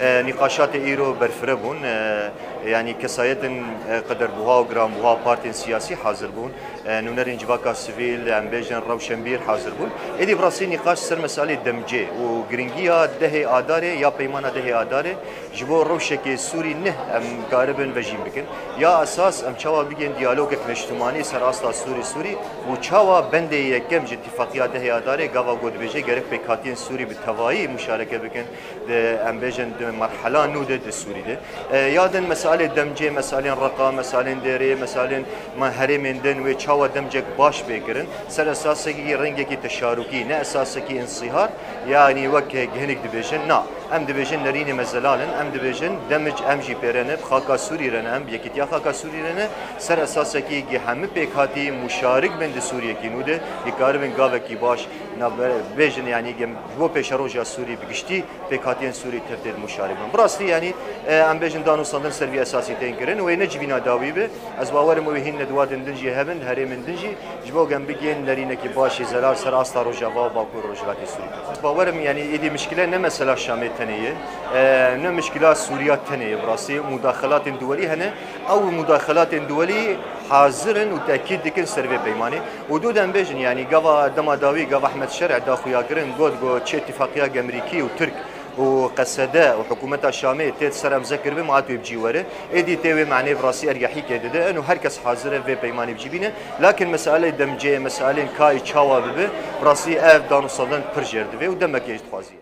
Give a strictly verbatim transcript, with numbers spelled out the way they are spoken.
E, nîqaşatê îro berfireh bûn. E, yanî kesayetên, e, qederbuha û giranbuha partên siyasî hazir bûn. E, nûnerên civaka sivîl, em bêjin rewşenbîr hazir bûn. Êdî bi rastî nîqaş ser meselê demcê û giringiya dehê Adarê ya peymana dehê Adarê ji bo rewşekê Sûrî neh em karibin vejîn bikin. Ya esas em çawa bigên diyalogek neştimanî ser asta Sûrî Sûrî û çawa bendê yekem ji îtîfaqiya dehê Adarê gava ku dibêje gerek pêkhatiyên Sûrî bi tevayî muşareke bikin. Di, em bêjin di merhela nû de di Sûrî de. E, ya din meselê demcê, meselên Reqa, meselên Dêrê, meselên me herêmên din wê çawa demcek baş bê kirin, ser esasekî rengekî teşarukî, ne esasekî însîhar, yanî wek gihinik dibêjin, na, em dibêjin nerînê me zelal in, em dibêjin demic em jî pê re ne, bi xaka Sûrî re ne, em bi yekîtiya xaka Sûrî re ne, ser esasekî gi hemî pêkhatî muşarik bin di Sûriyekî nû de, gi karibin gavekî baş, na, be-, bêjin, yanî gem-, ji bo pêşeroja Sûrî bi giştî, pêkhatiyên Sûrî tevdê muşarek bin. Bi rastî, yanî, e, em bêjin danûstandin ser vî esasî tên kirin. Wê ne civîna dawî be. Ez bawerim wê hîn nedwatên din jî hebin, herêmên din jî, ji bo gem bigihên nerînekî baş ê zelal ser asta Rojava û Bakur Rojhilatê Sûrî. Ez bawerim, yanî, êdî mişkile ne mesela Şamê tenê ye, e, ne mişkila Sûriya tenê ye. Bi rastî mudaxelatên duwelî hene. Ew mudaxelatên duwelî hazir in û tekîd dikin ser vê peymanê. Û dû dem bêjin, yanî gava dema dawî, gava Ehmed Şer'e da xuyakirin, got, got çi îtîfaqiya Amerîkî û Tirk û Qesede û hikûmeta Şamê tê ser emze kiribe, ma tu yê bi cî were. Êdî tê wê manê bi rastî ergehîkê dide, eno her kes hazir e vê peymanê bi cî bîne. Lakin meselê demcê, meselên kayê çawa bibe, bi rastî ev danûstandin pir jêr divê û demekê jî dixwazî.